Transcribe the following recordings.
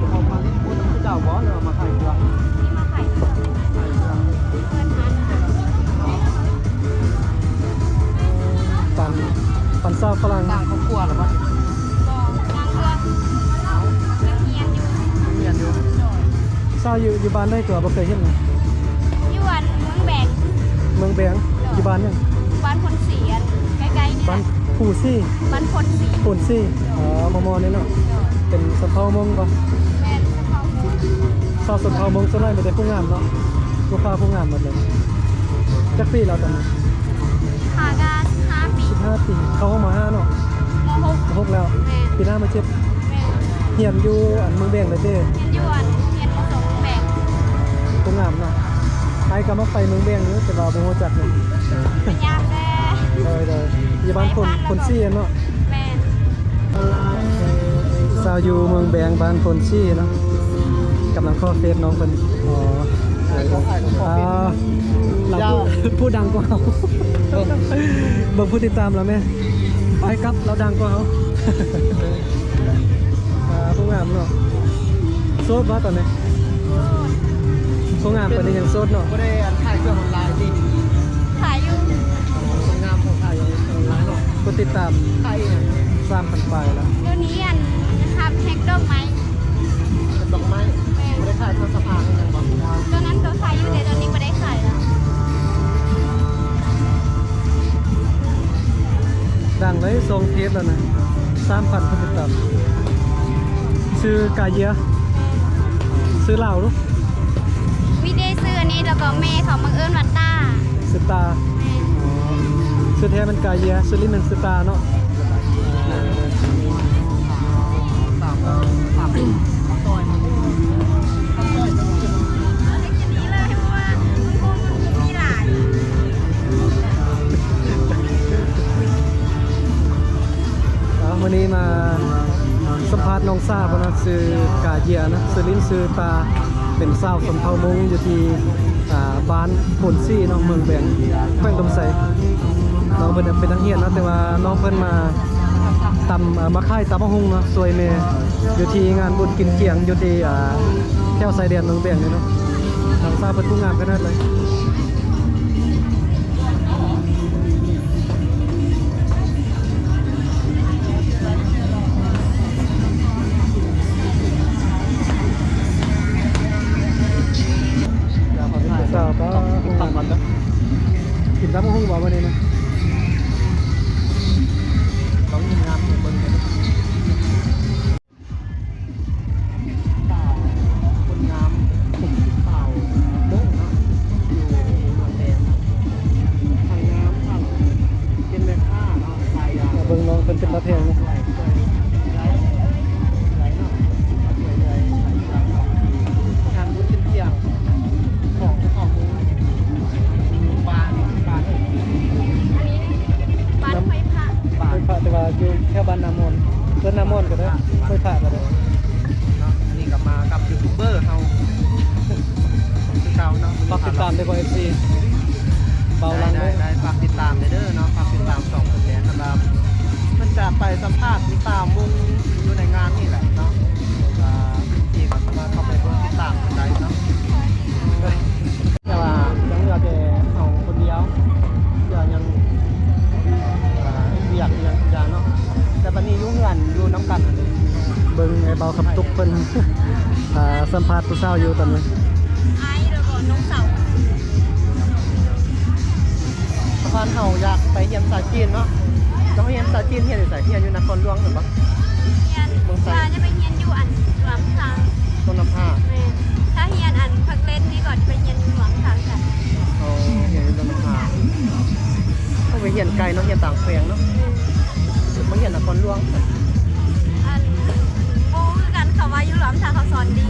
ເຂົາມາຫຼິ້ນບຸນເຂົາເຈົ້າບໍ່ ຫຼືວ່າມາຂາຍເຄື່ອງ? ນີ້ມາຂາຍເຄື່ອງ ຂາຍເຄື່ອງ ເພິ່ນຫາ ປັນ ປັນຊາວຝຣັ່ງ ຕ່າງຄອບຄົວລະບໍ່? ບໍ່ ຕ່າງເຮືອນ ຍັງຮຽນຢູ່ ຮຽນຢູ່ ໂດຍ. ຊາວຢູ່ ຢູ່ບ້ານໃດ ຄືວ່າບໍ່ເຄີຍເຫັນ? ຢູ່ອັນເມືອງແບງ ເມືອງແບງ ໂດຍ. ຢູ່ບ້ານຫຍັງ? ບ້ານໂພນສີ ອັນໃກ້ໆນີ້ແຫຼະ ບ້ານໂພນສີ ບ້ານໂພນສີ ໂພນສີ ອໍ ມໍ່ໆນີ້ເນາະ ໂດຍ. ເປັນຊົນເຜົ່າມົ້ງບໍ່? ແມ່ນ ຊົນເຜົ່າມົ້ງ ຊາວຊົນເຜົ່າມົ້ງສ່ວນຫຼາຍມີແຕ່ຜູ້ງາມເນາະ ລູກຄ້າຜູ້ງາມໝົດເລີຍ. ຈັກປີແລ້ວຕອນນີ້? ຫາກະສິບຫ້າປີ ສິບຫ້າປີ ເຂົ້າຫ້ອງ ມໍຫ້າເນາະ ມໍຫົກ ຫົກແລ້ວ ແມ່ນ ປີໜ້າມໍເຈັດ ແມ່ນ. ຮຽນຢູ່ອັນເມືອງແບງເລີຍເດ້? ຮຽນຢູ່ອັນ ຮຽນມໍສອງເມືອງແບງ ຜູ້ງາມເນາະ. ອ້າຍກະມັກໄປເມືອງແບງຢູ່ ແຕ່ວ່າບໍ່ຮູ້ຈັກເລີຍ ໄປຍາມແດ່ ໂດຍໆ ຢູ່ບ້ານໂພນ ໂພນສີເນາະ ແມ່ນ. ສາວຢູ່ເມືອງແບງ ບ້ານໂພນສີເນາະ ກຳລັງຂໍເຟສນ້ອງເພິ່ນ ອໍ ອ່າ ລາວຜູ້ ຜູ້ດັງກວ່າເຮົາ ເບິ່ງ ເບິ່ງຜູ້ຕິດຕາມລາວແມ້ ໄປກັບລາວດັງກວ່າເຮົາ. ອ່າ ຜູ້ງາມເນາະ ໂສດບໍ່ຕອນນີ້? ໂສດ ຜູ້ງາມປານນີ້ຍັງໂສດເນາະ ບໍ່ໄດ້ອັນຂາຍເຄື່ອງອອນລາຍຕິ? ຂາຍຢູ່ ຜູ້ງາມຂາຍຢູ່ອອນລາຍເນາະ ຜູ້ຕິດຕາມຂາຍອີ່ຫຍັງ? ສາມພັນປາຍແລ້ວ ດຽວນີ້ອັນຮັບແຮັກດອກໄມ້ ແຮັກດອກໄມ້ ແມ່ນ ບໍ່ໄດ້ຂາຍເຄື່ອງສຳອາງອີ່ຫຍັງບໍ່? ຕອນນັ້ນກໍຂາຍຢູ່ ແຕ່ຕອນນີ້ບໍ່ໄດ້ຂາຍແລ້ວ. ດັງໄດ໋ ສອງເພຈແລ້ວນະ ສາມພັນຜູ້ຕິດຕາມ ຊື່ກາເຢຍ ຊື່ລາວເນາະ ມີແຕ່ຊື່ອັນນີ້ ແລ້ວກໍແມ່ເຂົາມັກເອີ້ນວ່າຕາ ຊື່ຕາ ແມ່ນ ອໍ ຊື່ແທ້ແມ່ນກາເຢຍ ຊື່ຫຼິ້ນແມ່ນຊື່ຕາເນາະ. ອ່າ ມື້ນີ້ມາສຳພາດນ້ອງສາວເພິ່ນເນາະ ຊື່ກາເຢຍເນາະ ຊື່ຫຼິ້ນຊື່ຕາ ເປັນຊາວຊົນເຜົ່າມົ້ງຢູ່ທີ່ ອ່າ ບ້ານໂພນສີເນາະ ເມືອງແບງ ແຂວງອຸດົມໄຊ. ນ້ອງເພິ່ນເປັນນັກຮຽນເນາະ ແຕ່ວ່ານ້ອງເພິ່ນມາຕຳ ເອີ ມາຂາຍຕຳບັກຫຸ່ງເນາະ ຊ່ວຍແມ່ ຢູ່ທີ່ງານບຸນກິນຈຽງ ຢູ່ທີ່ ອ່າ ແຖວຊາຍແດນເມືອງແບງນີ້ເນາະ. ນ້ອງສາວເພິ່ນຜູ້ງາມຂະໜາດເລີຍ. ສາວກໍ ກິນຕຳບັກຫຸ່ງບໍ່ມື້ນີ້ນະ? ຕ້ອງງາມເບິ່ງເດ້. ສາວຄົນງາມ ສາວມົ້ງເນາະ ຢູ່ເມືອງແບງ ທັງງາມທັງເປັນແມ່ຄ້າເນາະ ຂາຍຢາ. ເບິ່ງນ້ອງເພິ່ນເປັນຕາແພງເນາະ ຊ່ວຍເອື້ອຍ ເອື້ອຍເນາະ ມາຊ່ວຍເອື້ອຍຂາຍຢາເນາະ ງານບຸນກິນຈຽງ ຂອງ ຂອງໝູ່ບ້ານ ບ້ານ ອັນນີ້ບ້ານຫ້ວຍພະ ຫ້ວຍພະ ແຕ່ວ່າຢູ່ແຖວບ້ານນາມ່ອນ ເອີ້ນນາມ່ອນກໍໄດ້ ຫ້ວຍພະກໍໄດ້ເນາະ. ອັນນີ້ກໍມາກັບຢູທູບເບີເຮົາຄືເກົ່າເນາະ ຝາກຕິດຕາມເດີ ເອັຟຊີ ເບົາລັງເດີ ໄດ້ ໄດ້ ໄດ້ ຝາກຕິດຕາມເດີເນາະ ຝາກຕິດຕາມຊ່ອງເພິ່ນແດ່ ສຳລັບເພິ່ນຈະໄປສຳພາດຜູ້ສາວມຸ້ງຢູ່ໃນງານນີ້ແຫຼະເນາະ ກໍ ເອັຟຊີ ກໍສາມາດເຂົ້າໄປເບິ່ງຕິດຕາມກັນໄດ້ເນາະ. ແຕ່ວ່າຍັງເຫຼືອແຕ່ເຮົາຄົນດຽວ ເຫຼືອຍັງ ອ່າ ວຽກອີ່ຫຍັງທຸກຢ່າງເນາະ ແຕ່ບັດນີ້ຢູ່ເຮືອນຢູ່ນຳກັນຫັ້ນເດ້. ເບິ່ງໄອ້ເບົາຄຳຕຸກເພິ່ນ ອ່າ ສຳພາດຜູ້ສາວຢູ່ຕອນນີ້ ອ້າຍ ແລ້ວກໍນ້ອງສາວ. ສະພານເຮົາຢາກໄປຮຽນພາສາຈີນເນາະ ເຈົ້າຮຽນພາສາຈີນຮຽນຢູ່ໃສ? ຮຽນຢູ່ນະຄອນຫຼວງແມ່ນບໍ່? ຮຽນ ເມືອງໄຊ ວ່າຈະໄປຮຽນຢູ່ອັນຫຼວງພາ ຕົ້ນນ້ຳພາ ແມ່ນ ຖ້າຮຽນອັນພາກເລັດນີ້ກໍຈະໄປຮຽນຢູ່ຫຼວງພາຄືກັນ. ອໍ ຮຽນຢູ່ຕົ້ນນ້ຳພາ ຕ້ອງໄປຮຽນໄກເນາະ ຮຽນຕ່າງແຂວງເນາະ ແມ່ນ ມາຮຽນນະຄອນຫຼວງ. ອັນ ບໍ່ຮູ້ຄືກັນ ເຂົາວ່າຢູ່ຫຼວງພາເຂົາສອນດີ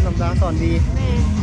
ຫຼວງພາສອນດີ ແມ່ນ.